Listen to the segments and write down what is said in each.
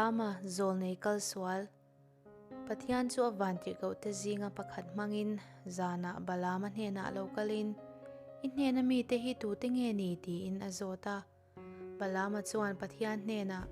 Balaama zawlnei kal sual. Pathian chu a vantirhkohte zinga pakhat hmangin zanah Balaama hnenah lo kalin, I hnena mite hi tute nge ni? tiin a zawt a. Balaama chuan Pathian hnenah,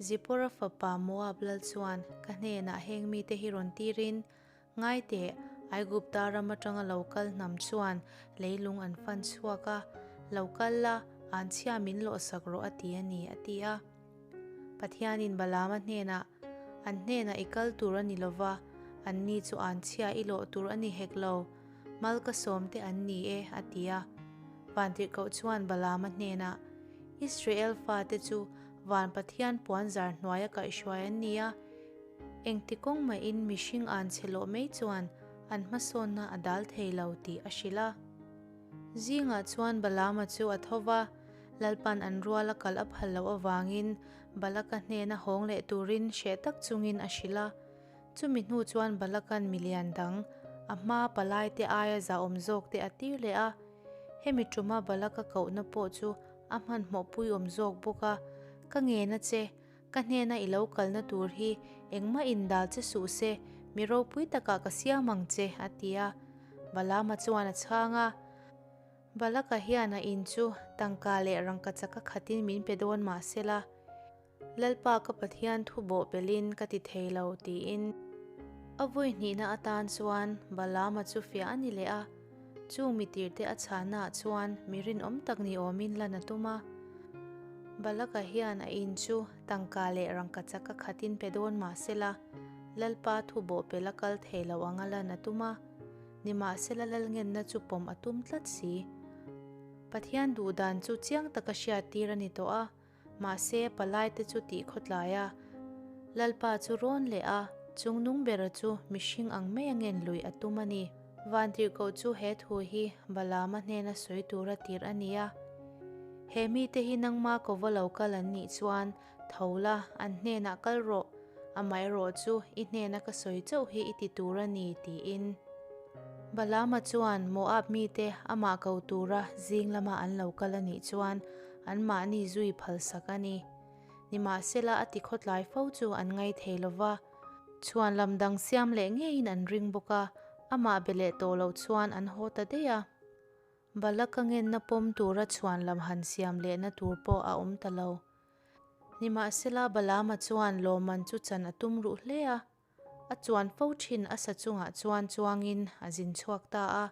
Zipporah fapa Moab lal chuan ka hnenah heng mite hi rawn tirin, Ngai teh, Aigupta ram atanga lo kal hnam chuan leilung an fan chhuak a, lo kal la, an chhia min lawhsak rawh a ti a ni, a ti a. Pathianin Balaama hnenah, An hnenah i kal tur a ni lo va, anni chu an chhia i lawh tur a ni hek lo, mal ka sawm te an ni e, a ti a. Vantirhkoh chuan Balaama hnenah, Israel fate chu van Pathian puanzar hnuaia kaihhruai an ni a, Engti kawng mahin mihring an che lawh mai chuan an hmasawnna a dal thei lo tih a hrilh a. Zingah chuan Balaama chu a tho va, Lalpan an rual a kal a phal loh avangin Balaka hnena hawng leh turin hreh tak chungin a hrilh a. Chumi hnu chuan Balaka'n milian dang, a hmaa palaite aia zahawm zawkte a tir leh a. Hemi tuma Balaka kohna pawh chu a hmanhmawh puiawm zawk bawk a, Ka ngen a che, Ka hnena i lo kalna tur hi engmah indal che suh se, mi ropui takah ka siam ang che, a ti a. Balaama chuan a chhang a. Balaka hian a in chu tangka leh rangkachaka khatin min pe dawn mah sela, Lalpa ka Pathian thu bawh belin ka ti thei lo, tiin. A vawi hnihna atan chuan Balaama chu fiah a ni leh a. Chung mitirte a chhahnaah chuan mi rinawm tak ni awmin lan a tum a. Balaka hian a in chu tangka leh rangkachak a khatin pe dawn mah sela, Lalpa thu bawhpelh a kal thei lo anga lan a tum a. Nimahsela Lalngenna chu pawm a tum tlat si. Pathian duhdan chu chiang taka hriattir a ni tawh a. Mahse, palaite chu tih khawtlai a, Lalpa chu rawn leh a, chungnung bera chu mihring ang mai a ngen lui a tum a ni. Vantirhkoh chu he thu hi Balaama hnena sawi tura tirh a ni a. He mite hi nangma kova lo kal an nih chuan tho la, an hnenah kal rawh, amaherawh chu i hnena ka sawi chauh hi i ti tur a ni, tiin. Balaama chuan Moab mite amah ko tura zing lama an lo kal a nih chuan Anmahni zui phalsak a ni. Nimahsela a ti khawtlai fo chu an ngai thei lo va, chhuan lam dang siam leh ngeiin an ring bawk a, amah be leh tawh loh chuan an haw ta daih a. Balaka ngenna pawm tura chhuan lam han siam lehna tur pawh a awm ta lo. Nimahsela Balaama chuan lawmman chu chan a tum ruh hle a, a chuan fo thin a sa chungah chuan chuangin a zin chhuak ta a.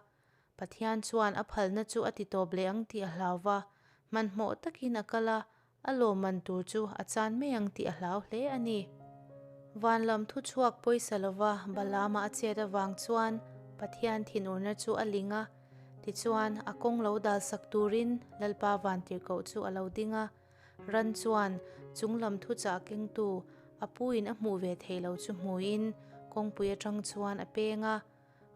Pathian chuan a phalna chu a ti tawp leh ang tih a hlau va, hmanhmawh takin a kal a, a lawmman tur chu a chan mai ang tih a hlau hle a ni. Van lam thu chhuak pawisa lova Balaama a chet avang chuan Pathian thinurna chu a ling a, tichuan a kawng lo dalsak turin Lalpa vantirhkoh chu a lo ding a. Ran chuan chung lam thuchah kengtu a puin a hmuh ve theih lo chu hmuin kawngpui atang chuan a peng a.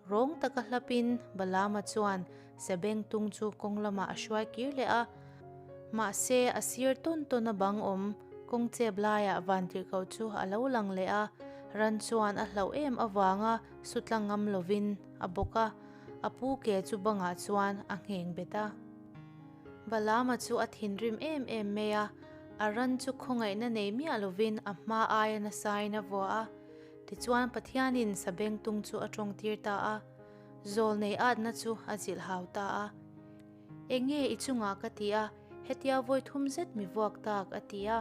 Rawng taka hlapin Balaama chuan Sebengtung chu kawng lamah a hruai kir leh a. Mahse, a sir tawn tawn a bang awm kawng chep laiah vantirhkoh chu a lo lang leh a, ran chuan a hlauh em avanga sutla ngam lovin a bawk a, a pu ke chu bangah chuan a ngheng bet a. Balaama chu a thinrim em em mai a, a ran chu khawngaihna nei miah lovin a hma aia nasain a vuah a. Tichuan Pathianin Sabengtung chu a tawngtir ta a, Zawlnei atna chu a zilh hau ta a. Enge i chungah ka ti a, hetia vawi thum zet mi vuak tak a ti a.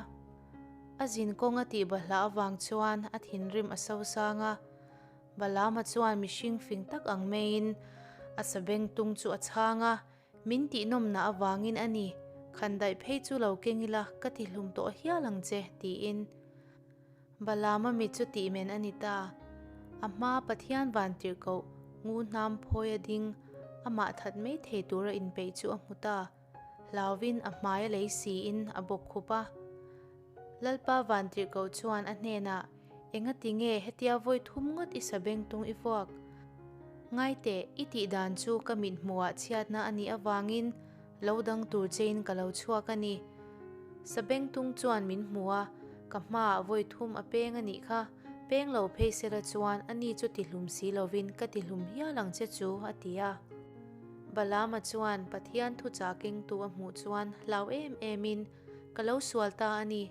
A zin kawng a tih bahlah avang chuan a thinrim a sosang a. Balaama chuan mihring fing tak ang maiin a Sabengtung chu a chhang a, Min tihnawmna avangin a ni, khandaih phei chu lo keng ila ka tihlum tawh hial ang che, tiin. Balaama mi chu tihmen a ni ta. A hmaa Pathian vantirhkoh ngu hnam phawi a ding, amah that mai thei tura inpeih chu a hmu ta. Hlauvin a hmai a lei siin a bawk khup a. Lalpa vantirhkoh chuan a hnenah, Engati nge hetia vawi thum ngawt i sabengtung i vuak? Ngaiteh, i tih dan chu ka mithmuhah chhiatna a nih avangin lo dang tur chein ka lo chhuak a ni. Sabengtung chuan min hmu a, ka hmaah vawi thum a peng a nih kha. Peng lo phei sela chuan ani chu tihlum si lovin ka tihlum hial ang che chu, a ti a. Balaama chuan Pathian thuchah kengtu a hmuh chuan hlau em emin, Ka lo sual ta a ni.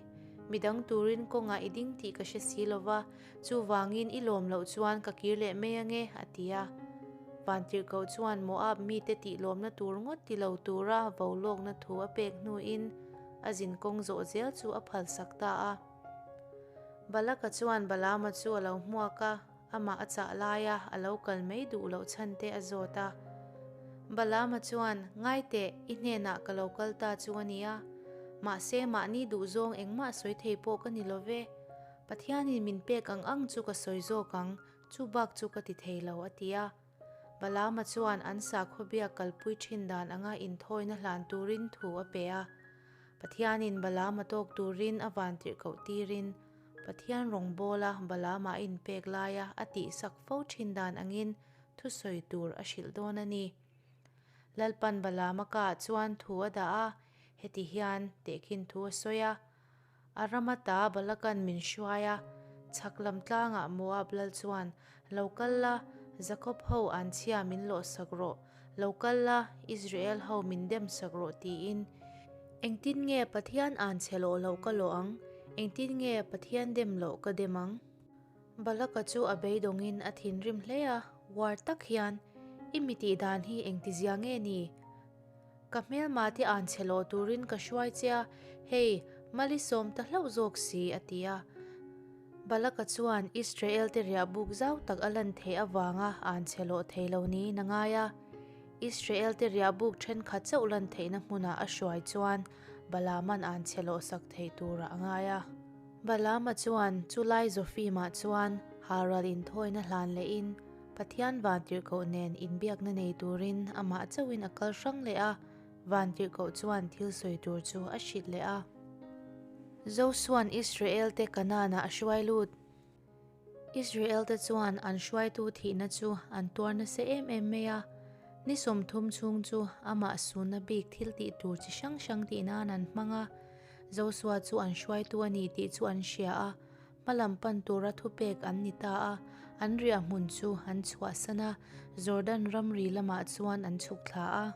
Midang turin kawngah i ding tih ka hre si lo va, chuvangin i lawm loh chuan ka kir leh mai ange, a ti a. Vantirhkoh chuan Moab mite tih lawmna tur ngawt ti lo tura vo lawkna thu a pek hnuin a zin kawng zawh zel chu a phalsak ta a. Balaka chuan Balaama chu a lo hmuak a. Amah a chah laia a lo kal mai duh loh chhan te a zawt a. Balaama chuan, Ngai teh, i hnenah ka lo kal ta chu a nia. Mahse, mahni duhzawng engmah sawi thei pawh ka ni lo ve. Pathianin min pek ang ang chu ka sawi zawk ang, chu bak chu ka ti thei lo, a ti a. Balaama chuan an sakhaw biak kalpui thin dan anga inthawina hlan turin thu a pe a. Pathianin Balaama tawk turin a vantirhkoh tirin, Pathian rawngbawla Balaama a inpek laia a tihsak fo thin dan angin thusawi tur a hrilh dawn a ni. Lalpan Balaama kaah chuan thu a dah a, heti hian tehkhin thu a sawi a, A rama ta Balakan min hruai a, chhak lam tlangah Moab lal chuan, Lo kal la, Jakob ho anchhia min lawhsak rawh, Lo kal la, Israel ho min dem sak rawh tiin. Engtin nge Pathian an che lawh loh ka lawh ang? Engtin nge Pathian dem loh ka dem ang? Balaka chu a beidawngin a thinrim hle a, uar tak hian, I mi tih dan hi engtizia nge ni? Ka hmelma te an che lawh turin ka hruai che a, hei, mal i sawm ta hlauh zawk si, a ti a. Balaka chuan Israel-te riah buk zau tak a lan theih avanga an che lawh thei lo niin a ngai a. Israel-te riah buk thenkhat chauh lan theihna hmunah a hruai chuan Balaama'n an che lawhsak theih turah a ngai a. Balaama chuan chulai Zofimah chuan halral inthawina hlan lehin Pathian vantirhkoh nen inbiakna nei turin amah chauhin a kal hrang leh a, vantirhkoh chuan thil sawi tur chu a hrilh leh a. Josua'n Israel-te Kanaan-ah a hruai lut. Israel-te chuan an hruaitu thihna chu an tuar nasa em em mai a, ni 30 chhung chu amah sunna bik thil tih tur chi hrang hrang tih nan an hmang a. Josua chu an hruaitu a ni tih chu an hria a, Hmalam pan tura thupek an ni ta a, an riah hmun chu an chhuahsan a, Jordan ramri lamah chuan an chhuk thla a.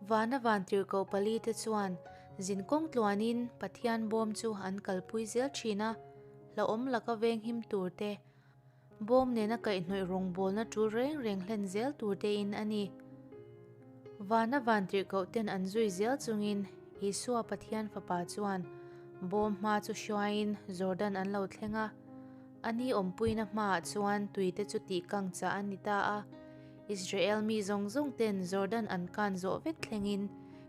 Vana vantirhkoh palite chuan zinkawng tluanin Pathian bawm chu an kalpui zel thin a, hlauhawm laka venghim turte, Bawm nena kaihhnawih rawngbawlna tul reng reng hlen zel tur tein a ni. Vana vantirhkoh ten an zui zel chungin Isua Pathian Fapa chuan bawm hma chu hruaiin Jordan an lo thleng a. A ni awmpuina hmaah chuan tuite chu tihkang chah a ni ta a. Israel mi zawng zawng ten Jordan an kan zawh vek thlengin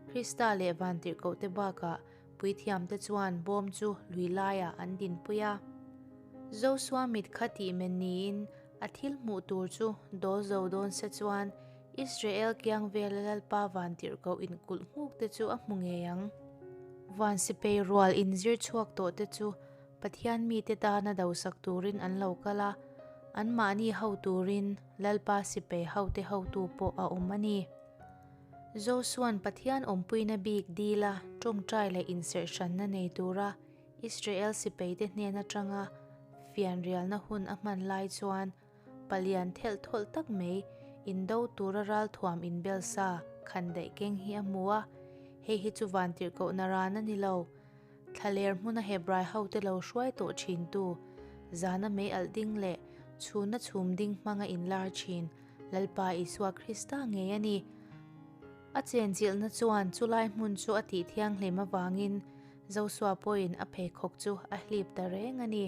Krista leh vantirhkohte bakah Puithiamte chuan bawm chu lui laiah an dinpui a. Josua mit kha tih men niin a thil hmuh tur chu dawl zo dawn se chuan Israel kiang vela Lalpa vantirhkoh inkulh nghuk te chu a hmu ngei ang. Van sipei rual inzir chhuak tawh te chu Pathian mite tana dosak turin an lo kal a, anmahni ho turin Lalpa sipei hote hotu pawh a awm a ni. Josua'n Pathian awmpuina bik dila tawngtai leh inserhhranna nei tura Israel sipaite hnen atanga fianrialna hun a hman lai chuan palian thelh thawlh tak mai indo tura ralthuam inbel sa khandaih keng hi a hmu a, hei hi chu vantirhkohna ran a ni lo. Thlaler hmuna Hebrai hote lo hruai tawh thintu, zana mei alh ding leh chhuna chhum ding hmanga inlar thin Lalpa Isua Krista ngei a ni. A chenchilhna chuan chulai hmun chu a tih thianghlim avangin Josua pawhin a pheikhawk chu a hlip ta reng a ni.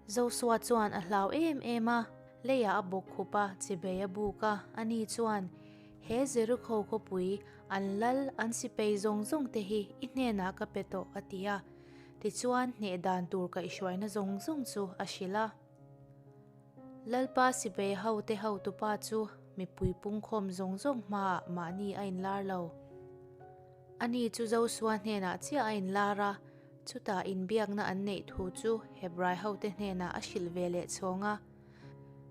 Josua chuan a hlau em em a, leiah a bawk khup a, chibei a buk a, ani chuan, He Jerikho khawpui, an lal, an sipei zawng zawng te hi i hnenah ka pe tawh, a ti a. Tichuan, hneh dan tur kaihhruaina zawng zawng chu a hrilh a. Lalpa sipai hote hotupa chu mipui pungkhawm zawng zawng hmaah mahni a inlar lo. Ani chu Josua hnenah chiah a inlar a, chutah inbiakna an neih thu chu Hebrai hote hnenah a hrilh ve leh chhawng a.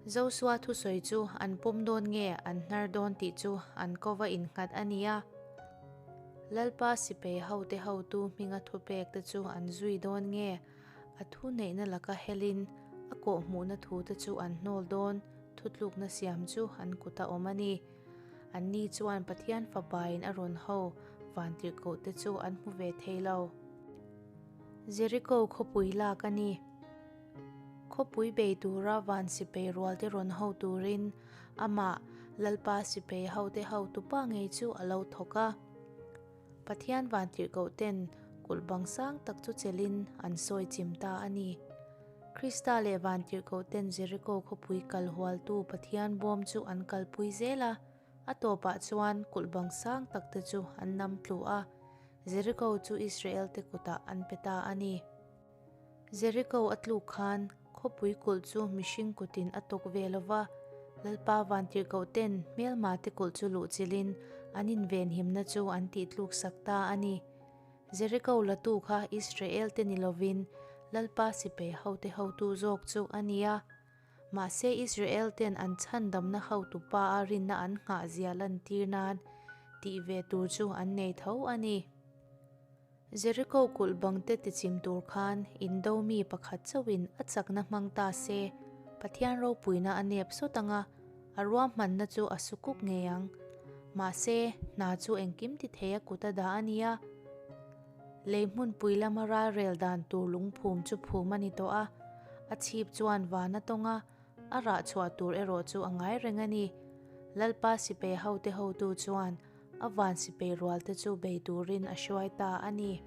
Josua thusawi chu an pawm dawn nge an hnar dawn tih chu an kova innghat a ni a. Lalpa sipai hote hotu hminga thupekte chu an zui dawn nge? A thu neihna laka helin a kawhhmuhna thute chu an hnawl dawn, thutlukna siam chu an kuta awm a ni. Anni chuan Pathian Fapain a rawn ho vantirhkohte chu an hmu ve thei lo. Jeriko khawpui lak a ni. Khawpui bei tura van sipei rualte rawn ho turin amah Lalpa sipei hote hotupa ngei chu a lo thawk a. Pathian vantirhkoh ten kulh bang sang tak chu chelhin an sawi chim ta a ni. Krista leh vantirhkoh ten Jeriko khawpui kal hualtu Pathian bawm chu an kalpui zel a, a tawpah chuan kulh bang sang tak te chu an nam tlu a, Jeriko chu Israel te kutah an pe ta a ni. Jeriko a tluk khan khawpui kulh chu mihring kutin a tawk ve lo va, Lalpa vantirhkoh ten hmelma te kulh chu luhchilhin an invenhimna chu an tihtluk sak ta a ni. Jeriko latu kha Israel te ni lovin Lalpa sipai hote hotu zawk chu a ni a. Mahse Israel ten an chhandamna hotupa a rinna an nghahzia lantir nan tih ve tur chu an nei tho a ni. Jeriko kulh bangte tichim tur khan indo mi pakhat chauhin a chakna hmang ta se, Pathian ropuina a nep sawt ang a, a ruahmanna chu a su kuk ngei ang. Mahse, hna chu engkim ti thei a kut a dah a nia. Lei hmunpui lama ralrel dan tur lungphum chu phum a ni tawh a, a chhip chuan van a tawng a, a rah chhuah tur erawh chu a ngai reng a ni. Lalpa sipai hote hotu chuan A van sipei rualte chu bei turin a hruai ta a ni.